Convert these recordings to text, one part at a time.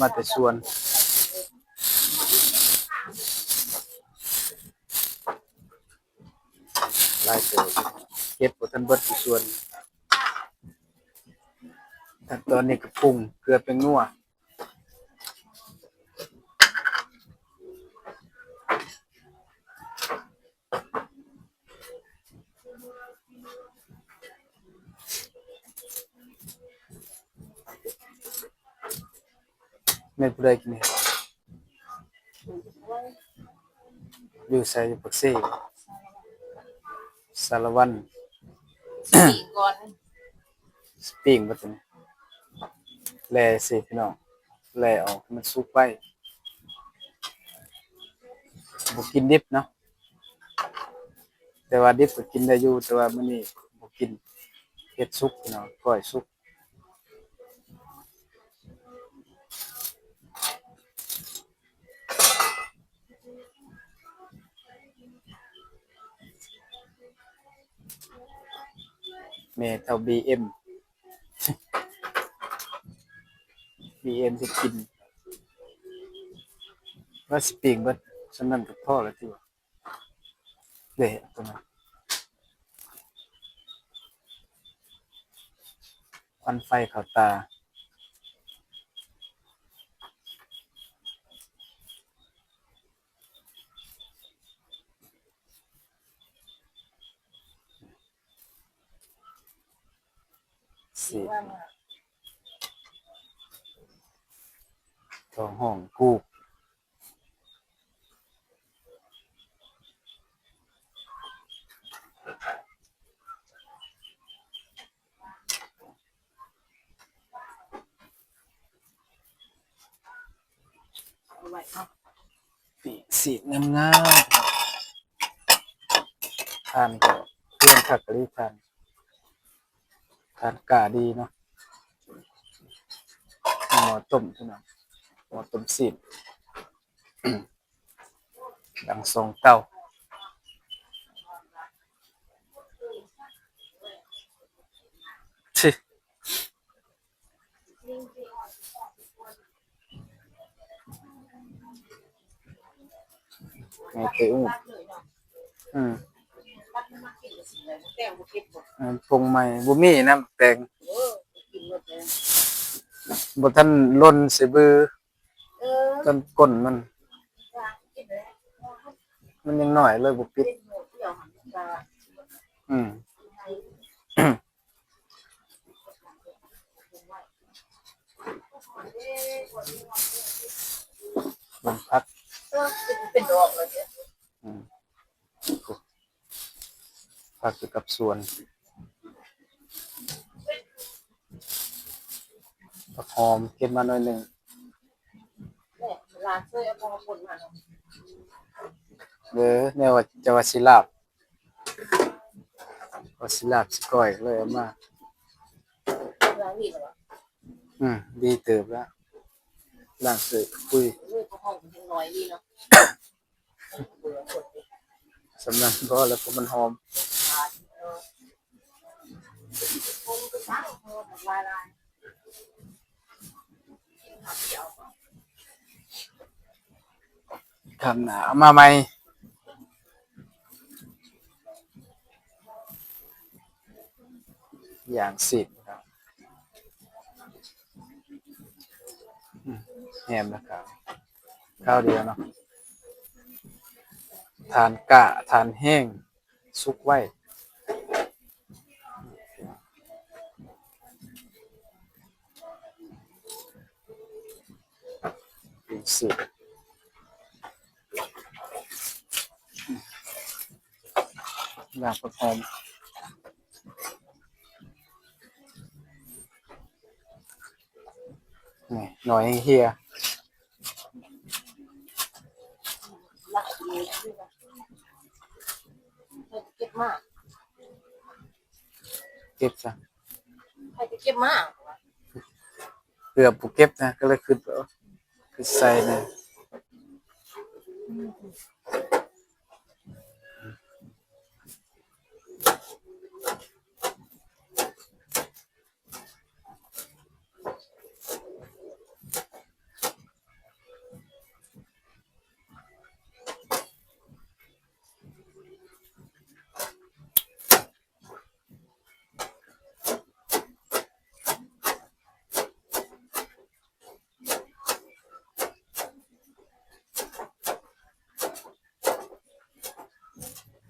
ມາແຕ່ສວນ ຫຼາຍເຕີບ ເກັບບໍ່ທັນເບິດຢູ່ສວນ. ຂັ້ນຕອນນີ້ກໍປຸງເກືອແປ້ງນົວ ແມ່ນຜູ້ໃດກິນນີ້? ຢູ່ໃສ? ຢູ່ປາກເຊ ສາລະວັນ ປີ້ງບໍ່ຕົວນີ້ ແລ່ຊິພີ່ນ້ອງ ແລ່ອອກໃຫ້ມັນສຸກໄວ ບໍ່ກິນດິບເນາະ ແຕ່ວ່າດິບກໍກິນໄດ້ຢູ່ ແຕ່ວ່າມື້ນີ້ບໍ່ກິນ ເຮັດສຸກພີ່ນ້ອງ ກ້ອຍສຸກ. ແມ່ເຖົ້າບີເອັມ ບີເອັມຊິກິນ ວ່າຊິປີ້ງເບິດສ່ຳນັ້ນກໍພໍແລ້ວຕິວ່າ. ເດ້ ຕົວນັ້ນ ຄວັນໄຟເຂົ້າຕາ ສີ ທ້ອງຮ້ອງກູບ. ປີ້ງຊີ້ນງາມໆ ຖ່ານກໍເລື່ອງຄັກອີ່ຫຼີ ຖ່ານ ຖ່ານກ້າດີເນາະ ໝໍ້ຕົ້ມພີ່ນ້ອງ ໝໍ້ຕົ້ມຊີ້ນ. ດັງສອງເຕົາ ແມ່ເຕອູ້ ອືມ ແມ່ນ ປຸງໃໝ່ ບໍ່ມີນ້ຳແຕງ ບໍ່ທັນຫຼົ່ນໃສ່ບື ເອີ ຕົ້ນກົ້ນມັນ ມັນຍັງນ້ອຍເລີຍບໍ່ປິດ ອືມ ເບິ່ງຜັກ ເອີ ເປັນດອກເລີຍ ອືມ. ຜັກຢູ່ກັບສວນ ຜັກຫອມເກັບມາໜ້ອຍໜຶ່ງ ເອີ ແນວວ່າຈະວ່າຊິລາບ ວ່າຊິລາບຊິກ້ອຍ ເລີຍເອົາມາ ອືມ ດີເຕີບແລ້ວ ລ້າງເສີກຄຸຍ. ສ່ຳນັ້ນພໍແລ້ວ ເພາະມັນຫອມ ຄາບໜ້າເອົາມາໃໝ່ ຢ່າງຊີ້ນ ອືມ ແຮມນະຄາວດຽວເນາະ ຖ່ານກ້າ ຖ່ານແຮງ ສຸກໄວ ຈັ່ງຊີ້ ລາກຜັກຫອມ ນີ້ ໜ້ອຍເຫ່ຍ ເກັບຊະ ໃຜຈະເກັບມາ ເກືອບບໍ່ເກັບນະ ກໍເລີຍຄິດວ່າ ຄືໃສ່ນະ. ຫ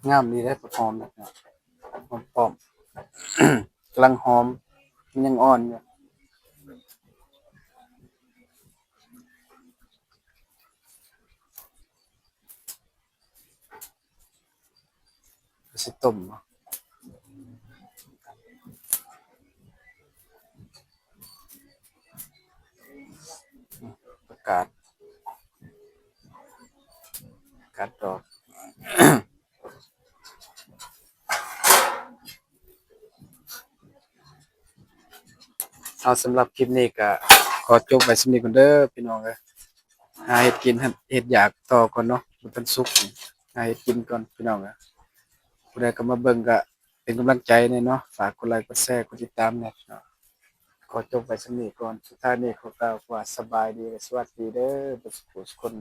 ງາມດີເດ້ ຜັກຫອມນະ ຫອມປ້ອມ ກຳລັງຫອມ ມັນຍັງອ່ອນຢູ່. ຊິຕົ້ມເນາະ ຜັກກາດ ຜັກກາດດອກ. ເອົາ ສຳລັບຄລິບນີ້ກະຂໍຈົບໄວ້ສ່ຳນີ້ກ່ອນເດີພີ່ນ້ອງເອີຍ. ຫາເຮັດກິນ ເຮັດຢາກຕໍ່ກ່ອນເນາະ ບໍ່ທັນສຸກ ຫາເຮັດກິນກ່ອນພີ່ນ້ອງເອີຍ. ຜູ້ໃດເຂົ້າມາເບິ່ງກະເປັນກຳລັງໃຈແດ່ເນາະ ຝາກກົດໄລ ກົດແຊ ກົດຕິດຕາມແດ່ພີ່ນ້ອງ. ຂໍຈົບໄວ້ສ່ຳນີ້ກ່ອນ ສຸດທ້າຍນີ້ຂໍກ່າວວ່າສະບາຍດີ ແລະ ສະຫວັດດີເດີ ເບິດສຸຂູສຸຄົນ.